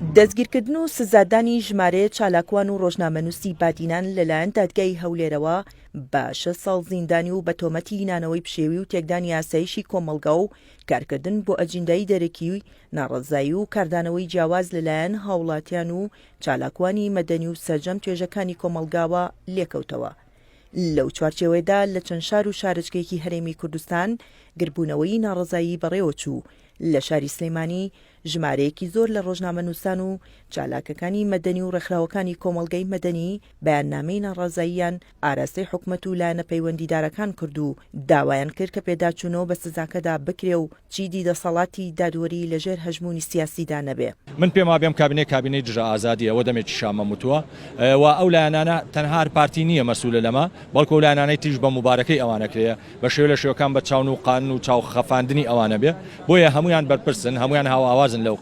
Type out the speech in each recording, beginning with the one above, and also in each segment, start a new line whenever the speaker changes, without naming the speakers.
دەستگیرکردن و سزادانی ژمارەیە چالاکوان و ڕۆژنامەنووسی بادینان لەلایەن دادگای هەولێرەوە بە شەش ساڵ زیندانی و بە تۆمەتی نانەوەی پشێوی و تێکدانی ئاسایشی کۆمەڵگا و کارکردن بۆ ئەجیندای دەرەکی و ناڕەزایی و کاردانەوەی جیاواز لەلایەن هاوڵاتیان و چالاکوانی مەدەنی و سەرجەم توێژەکانی کۆمەڵگاوە لێکەوتەوە. لەو چوارچێوەیەدا لە چەند شار و شارۆچکەیەکی هەرێمی کوردستان گربوونەوەی ناڕەزایی بەڕێوەچوو، لە شاری سلێمانی ژمارەیەکی زۆر لە ڕۆژنامەنووسان و چالاکەکانی مەدەنی و ڕێکخراوەکانی کۆمەڵگەی مەدەنی بەیاننامەی ناڕەزاییان ئاراستەی حکومەت و لایەنە پەیوەندیدارەکان کرد و داوایان کرد کە پێداچوونەوە بە سزاکەدا بکرێ و چیدی دەسەڵاتی دادوەری لەژێر هەژموونی سیاسیدا نەبێ.
من پێم وابێ ئەم کابینەیە کابینەی دژە ئازادیە وە دەمێکیشە ئەمەم وتووە و ئەو لایەنانە تەنها هەر پارتی نییە مەسولە لەمە بەڵکو ئەو لایەنانەی تریش بە موبارەکەی ئەوان ئەکرێ بە شێوە لە شێوەکان بە چاونوقاندن و چاو خەفاندنی ئەوانە بێ بۆیە هەموویان بەرپرسن هەموویان هاوئاوازن لەو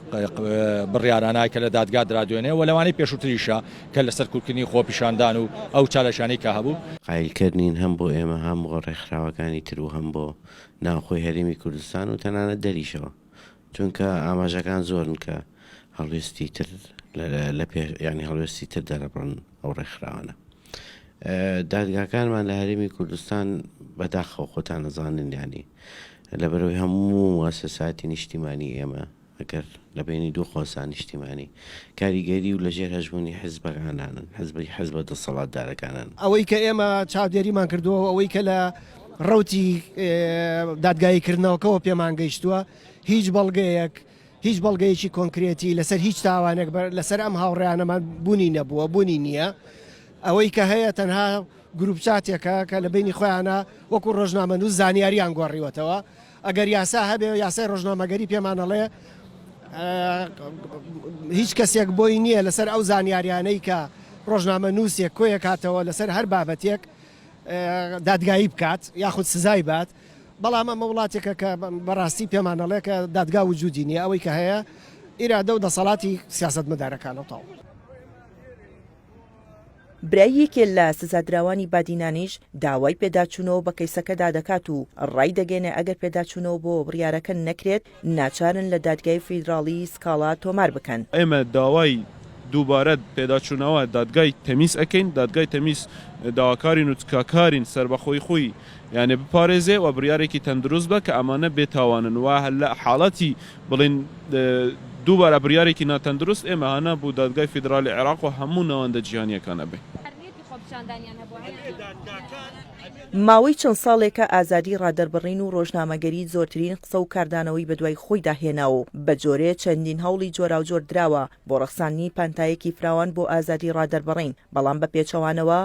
بڕیارانە کە لە دادگا درا دوێنێ و لەوانەی پێشووتریشە کە لەسەر کورتکردنی خۆپیشاندان و ئەو چالاکیانەی کە هەبوو.
قایلکەر نین هەم بۆ ئێمە هەم بۆ ڕێکخراوەکانی تر و هەم بۆ ناوخۆی هەرێمی کوردستان و تەنانەت دەریشەوە چونکە ئاماژەکان زۆرن کە هەڵوێستی تر لە پێش یانی هەڵوێستی تر دەرەبڕن ئەو ڕێکخراوانە دادگاکانمان لە هەرێمی کوردستان بەداخەوە خۆتان نەزانن ینی لەبەرەوەی هەموو موسەساتی نیشتیمانی ئێمە ئەگەر لە بینی دوو قۆسا نیشتیمانی کاریگەری و لەژێر هەژمونی حزبەکانانن حزبی حزبە دەسەڵاتدارەکانن.
ئەوەی کە ئێمە چاودێریمان کردووە و ئەوەی کە لە ڕەوتی دادگاییکردنەوەکەوە پێمان گەیشتووە هیچ بەڵگەیەک هیچ بەڵگەیەکی کۆنکرێتی لەسەر هیچ تاوانێک لەسەر ئەم هاوڕێیانەمان بوونی نەبووە بوونی نییە ئەوەی کە هەیە تەنها گروپ چاتێکە کە لە بینی خۆیانە وەکو ڕۆژنامەنووس زانیاریان گۆڕیوەتەوە ئەگەر یاسا هەبێ یاسای ڕۆژنامەگەری پێمانەڵێ هیچ کەسێک بۆی نییە لەسەر ئەو زانیاریانەی کە ڕۆژنامە نووسێک کۆیەکاتەوە لەسەر هەر بابەتێک دادگایی بکات یاخود سزای بات بەڵام ئەمە وڵاتێکە کە بەڕاستی پێمان ئەڵێ کە دادگا وجودی نییە، ئەوەی کە هەیە ئیرادە و دەسەڵاتی سیاسەتمەدارەکانە و تەواو.
برای یەکێ لە سزادراوانی بادینانیش داوای پێداچوونەوە بە کەیسەکەدا دەکات و ڕایدەگەیەنێ ئەگەر پێداچوونەوە بۆ بڕیارەکە نەکرێت ناچارن لە دادگای فیدراڵی سکاڵا تۆمار بکەن.
ئێمە داوای دووبارە پێداچوونەوە دادگای تەمیز ئەکەین، دادگای تەمیز داواکارین و تکاکارین سەربەخۆی خۆی یانێ بپارێزێ و بڕیارێکی تەندروست بە کە ئەمانە بێ تاوانن و لە حاڵەتی بڵێین دووبارە بڕیارێکی ناتەندروست ئێمە هانا بۆ دادگای فیدرالی عێراق و هەموو ناوەندە جیهانیەکان ئەبەین.
ماوەی چەند ساڵێکە ئازادی ڕادەربڕین و ڕۆژنامەگەری زۆرترین قسە و کاردانەوەی بەدوای خۆیدا هێناوە و بەجۆرێ چەندین هەوڵی جۆراوجۆر دراوە بۆ ڕەخساندنی پانتایەکی فراوان بۆ ئازادی ڕادەربڕین، بەڵام بە پێچەوانەوە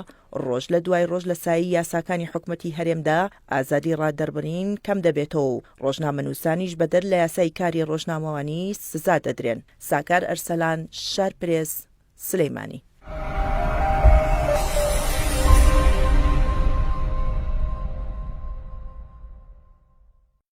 ڕۆژ لە دوای ڕۆژ لە سایەی یاساکانی حکومەتی هەرێمدا ئازادی ڕادەربڕین کەم دەبێتەوە و ڕۆژنامەنووسانیش بەدەر لە یاسای کاری ڕۆژنامەوانی سزا دەدرێن. ساکار ئەرسەلان، شارپرێس، سلیمانی.